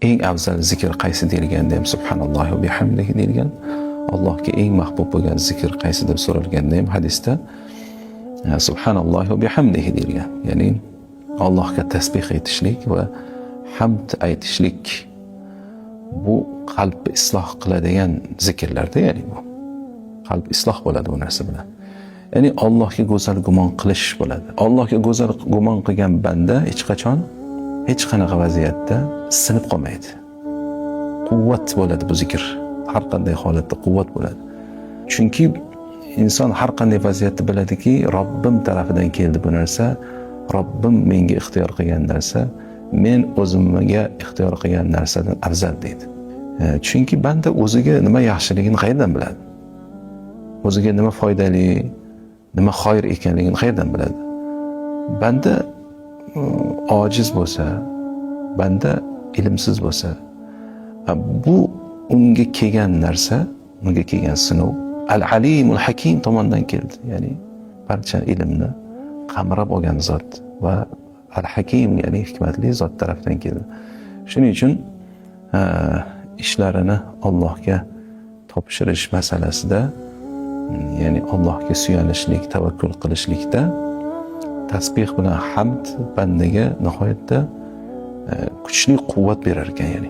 Eng afzal zikr qaysi deyilganda ham subhanallohi va bihamdihi deyilgan. Allohga eng mahbub bo'lgan zikr qaysi deb so'ralganda ham hadisda subhanallohi va bihamdihi deyilgan. Ya'ni Allohga tasbih aytishlik va hamd aytishlik bu qalbni isloh qiladigan zikrlarda, ya'ni bu qalb isloh bo'ladi bu narsa bilan. Ya'ni Allohga go'zal gumon qilish bo'ladi. Allohga go'zal gumon qilgan banda hech qachon hech qanaqa vaziyatda sinib qolmaydi. Quvvat bo'ladi bu zikr. Har qanday holatda quvvat bo'ladi. Chunki inson har qanday vaziyatda biladiki, Robbim tarafidan keldi bu narsa, Robbim menga ixtiyor qilgan narsa, men o'zimga ixtiyor qilgan narsadan afzal deydi. Chunki banda o'ziga nima yaxshiligini qayerdan biladi? O'ziga nima foydali, nima xoyir ekanligini qayerdan biladi? Banda ojiz bo'lsa, banda ilmsiz bo'lsa, bu unga kelgan narsa, unga kelgan sinov Al-Alimul Hakim tomonidan keldi. Ya'ni barcha ilmni qamrab olgan zot va Al-Hakim, ya'ni hikmatli zot tarafidan keldi. Shuning uchun ishlarini Allohga topshirish masalasida, ya'ni Allohga suyanishlik, tavakkul qilishlikda tasbih bilan hamd bandaga nihoyatda kuchli quvvat berar ekan, ya'ni.